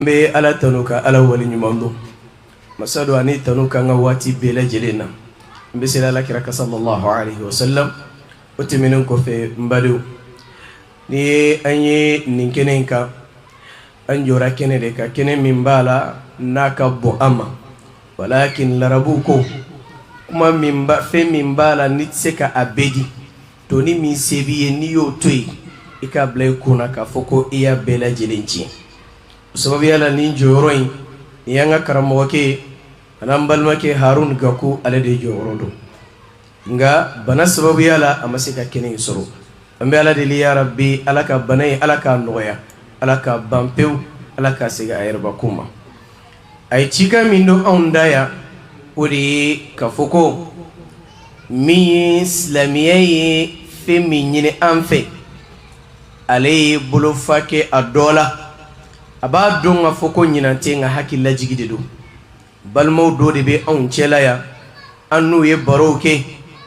N bɛ Ala tanu ka Ala waleɲuman dɔn masa don ani tanu ka kan waati bɛɛ lajɛlen na. N bɛ seli Ala kira kan sallallahu alaihi wasallam. O tɛmɛnen kɔfɛ, n badenw, ni ye an ye nin kɛnɛ in kan, an jɔra kɛnɛ de kan, kɛnɛ min b'a la n'a ka bon an ma. Walakin larabu ko kuma min ba, fɛn min b'a la n'i tɛ se ka a bɛɛ di, toni min se b'i ye, n'i y'o to yen, i k'a bila i kun na k'a fɔ ko i y'a bɛɛ lajɛlen tiɲɛ. O sababuya la, nin jɔyɔrɔ in, nin y'an ka karamɔgɔkɛ ye an'an balimakɛ Harun Gaku, ale de jɔyɔrɔ don. Nka bana sababuya la, a ma se ka kɛnɛ in sɔrɔ. An bɛ Ala deli, ya Rabi, Ala ka bana in, Ala k'a nɔgɔya, Ala k'a ban pewu, Ala k'a segin a yɛrɛbakun ma. A ye cikan min don anw da yan, o de ye k'a fɔ ko min ye silamɛya ye, fɛn min ɲini an fɛ, ale ye bolofa kɛ a dɔ la. A b'a dɔn k'a fɔ ko ɲinan tɛ, nka hakililajigi de don. Balimaw dɔ de bɛ anw cɛla yan, an n'u ye barow kɛ,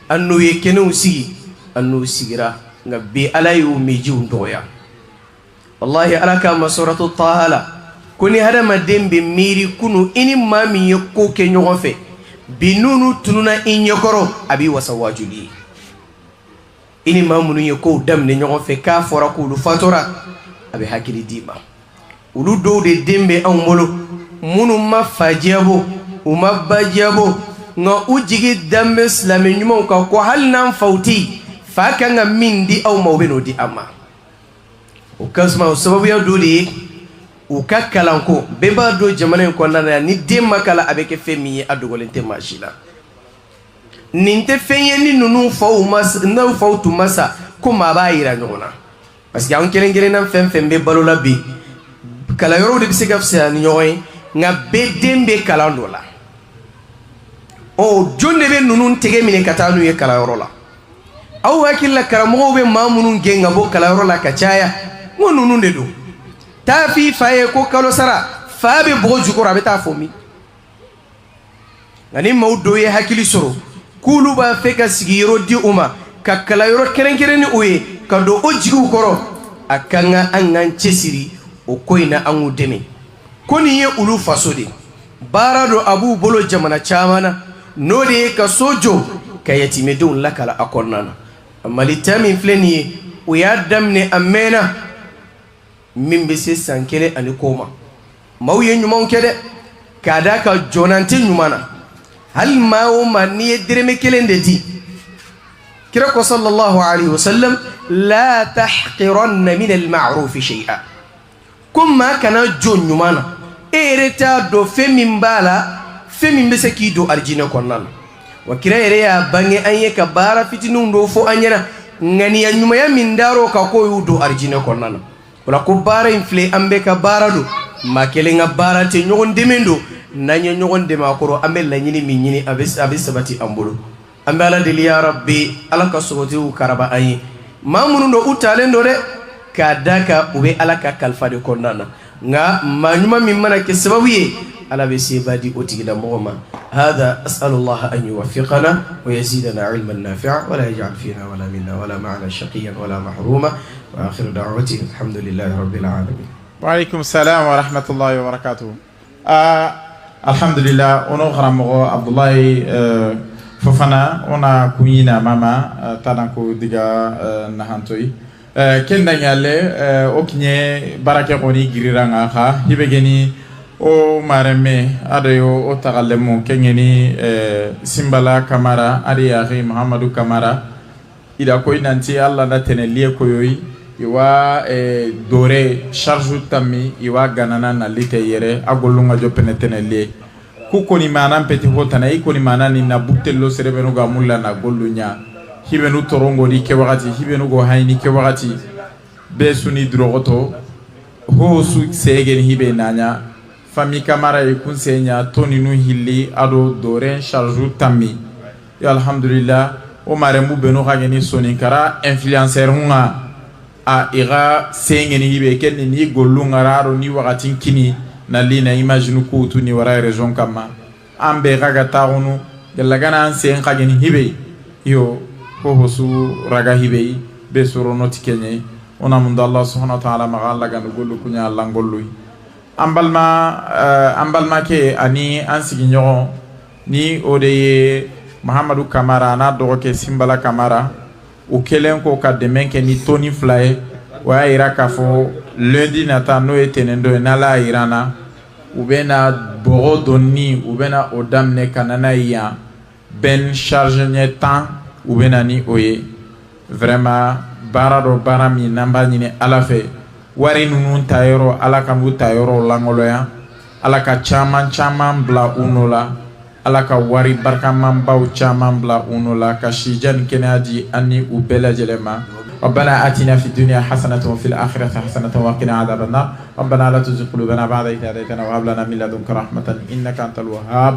an n'u ye kɛnɛw sigi, an n'u sigira, nka bi Ala y'u mijiw dɔgɔya. Wallahi, Ala k'a ma suratu Taha la ko ni hadamaden bɛ miiri kunu, i ni maa min ye ko kɛ ɲɔgɔn fɛ, bi n'olu tununa i ɲɛkɔrɔ, a b'i wasa wajuli ye. I ni maa minnu ye kow daminɛ ɲɔgɔn fɛ, k'a fɔra k'olu fatura, a bɛ hakili d'i ma. Olu dɔw de den bɛ anw bolo, minnu ma fa diyabɔ, u ma ba diyabɔ, nka u jigi dan bɛ silamɛ ɲumanw kan ko hali n'an faw tɛ yen, fa kan ka min di aw ma, o bɛ n'o di an ma. O kasuma, o sababuya dɔ de ye u ka kalanko. Bɛɛ b'a dɔn jamana in kɔnɔna na yan, ni den ma kalan, a bɛ kɛ fɛn min ye, a dogolen tɛ maa si la. Nin tɛ fɛn ye ni ninnu faw ma, n'aw faw tun ma sa, ko maa b'a yira ɲɔgɔn na, parce que an kelen kelenna fɛn fɛn bɛ balo la bi, kalanyɔrɔw de bɛ se ka fisaya ni ɲɔgɔn ye, nka bɛɛ den bɛ kalan dɔ la. Ɔ, jɔn de bɛ ninnu tɛgɛ minɛ ka taa n'u ye kalanyɔrɔ la? Aw hakili la, karamɔgɔw bɛ maa minnu gɛn ka bɔ kalanyɔrɔ la ka caya, n ko ninnu de don. Taa f'i fa ye ko kalo sara, fa bɛ bɔgɔ jukɔrɔ, a bɛ taa fɔ min? Nka ni maaw dɔw ye hakili sɔrɔ k'olu b'a fɛ ka sigiyɔrɔ di u ma, ka kalanyɔrɔ kɛrɛnkɛrɛn ni o ye, ka don o jigiw kɔrɔ, a ka kan an k'an cɛsiri o ko in na, an k'u dɛmɛ. Ko nin ye olu faso de baara don, a b'u bolo jamana caman na, n'o de ye ka so jɔ ka yatimɛdenw lakala a kɔnɔna na. Mali ta min filɛ nin ye, o y'a daminɛ a mɛnna, min bɛ se san kelen ani ko ma. Maaw ye ɲumanw kɛ dɛ, k'a d'a ka jɔnan tɛ ɲuman na. Hali maa o maa n'i ye dɛrɛmɛ kelen de di, kira ko sallallahu alaihi wasallam: la tahqiranna min al-ma'ruf shay'a. Ko maa kana jɔ ɲuman na, e yɛrɛ t'a dɔn fɛn min b'a la, fɛn min bɛ se k'i don arijinɛ kɔnɔna na. Wa kira yɛrɛ y'a bange an ye ka baara fitininw dɔw fɔ an ɲɛna, ŋaniya ɲumanya min dar'o kan, k'o y'u don arijinɛ kɔnɔna na. O la, ko baara in filɛ, an bɛɛ ka baara don, maa kelen ka baara tɛ, ɲɔgɔn dɛmɛ don. N'an ye ɲɔgɔn dɛmɛ a kɔrɔ, an bɛ laɲini min ɲini, a bɛ sabati an bolo. An bɛ Ala deli, ya Rabbi, Ala ka sɔgɔtiw karaba an ye. Maa minnu don, u talen don dɛ, k'a da kan u bɛ Ala ka kalifa de kɔnɔna na. Nka maa ɲuman min mana kɛ sababu ye, Ala bɛ seba di o tigilamɔgɔ ma. هذا أسأل الله أن يوفقنا ويزيدنا علما نافعا ولا يجعل فينا ولا منا ولا معنا شقيا ولا محروما. وآخر دعوتي الحمد لله رب العالمين. وعليكم السلام ورحمة الله وبركاته. الحمد لله, ono xaramoxo Abdoulaye Fofana, ona kuñina mama tadanko diga nahantoy ken dañale o kiñe barake xoni giriranga xa hibe geni o mareme ado o taxalemu kengeni Simbala Kamara adi yaxi Mahamadou Kamara ida koy nanti Alla na tene liye koyoyi iwa dore charge tammi iwa ganana na lite yere a gollunga joppene tene liye ku koni manan peti hotana i koni mana ni na buttello serebenu ga mulla na gollu nya hibenu torongodi ke wakati hibenu go hayni ke wakati be suni drogoto ho su segen hibe nanya famille Kamara ye kun senya toni nu hilli ado doren charge tammi. Yo, alhamdulillah, o marembu benu xageni soninkara influenceur hunga a iga sengeni hibe ken ni gollu ngara ado ni wakatin kini na lina imagine kutu ni wara raison kamma an be xaga taxunu gella gana an sen xageni hibe yo ho hosu raga hibe be soronoti kenye ona munda. Allah subhanahu wa ta'ala maxa alla ganu gollu kuña Allah ngolluy. An balima, an balimakɛ ani an sigiɲɔgɔn, ni o de ye Mahamadu Kamara n'a dɔgɔkɛ Sinbala Kamara, u kɛlen ko ka dɛmɛ kɛ ni toni 2 ye. O y'a yira k'a fɔ lundi nata, n'o ye tɛnɛn don ye, n'Ala y'a yira an na, u bɛna bɔgɔ donni, u bɛna o daminɛ ka na n'a ye yan. Benne charge ɲɛ 10, u bɛna ni o ye. Vraiment, baara dɔ, baara min n'an b'a ɲini Ala fɛ, wari ninnu ta yɔrɔ, Ala ka n'u ta yɔrɔ lankolonya, Ala ka caman caman bila u nɔ la, Ala ka wari barikamanbaw caman bila u nɔ la, ka sijan ni kɛnɛya di an ni u bɛɛ lajɛlen ma. ربنا آتنا في الدنيا حسنة وفي الآخرة حسنة وقنا عذاب النار. ربنا لا تزغ قلوبنا بعد إذ هديتنا وهب لنا من لدنك رحمة إنك أنت الوهاب.